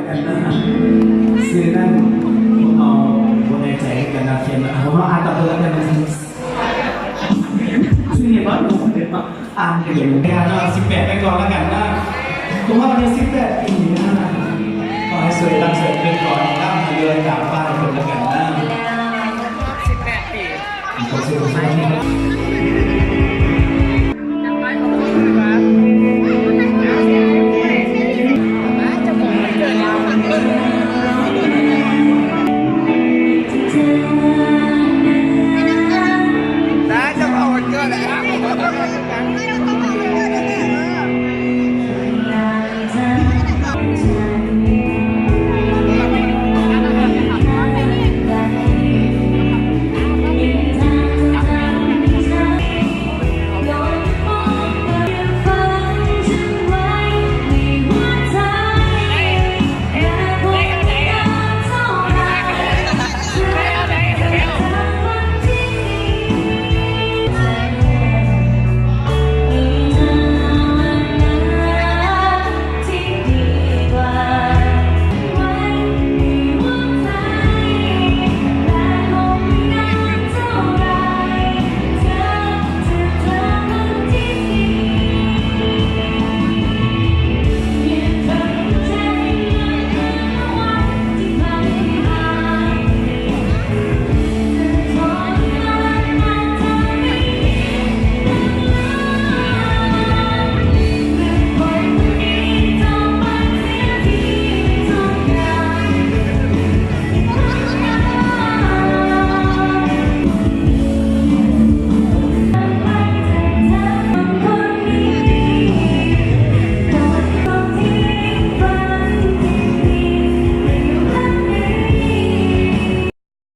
ຊື່ນັ້ນພວກເຮົາບໍ່ແນ່ໃຈຄືກັນນະ ຂຽນ ພວກເຮົາອ່ານຕາມຕົວແລ້ວກັນ. ຊື່ນີ້ບໍ່ຮູ້ເດ້ ອ່ານໄປເລີຍ ເນາະ ສິບແປດໄປກ່ອນແລ້ວກັນນະ. ຄົບຮອບອາຍຸສິບແປດປີນະ ຂໍໃຫ້ສວຍຫຼັກສວຍຂຶ້ນ ຂໍໃຫ້ລ່ຳໃຫ້ລວຍຕາມປ້າຍເພິ່ນແລ້ວກັນນະ. ສິບແປດປີ ເຈົ້າຂອງວັນເກີດແລ້ວ.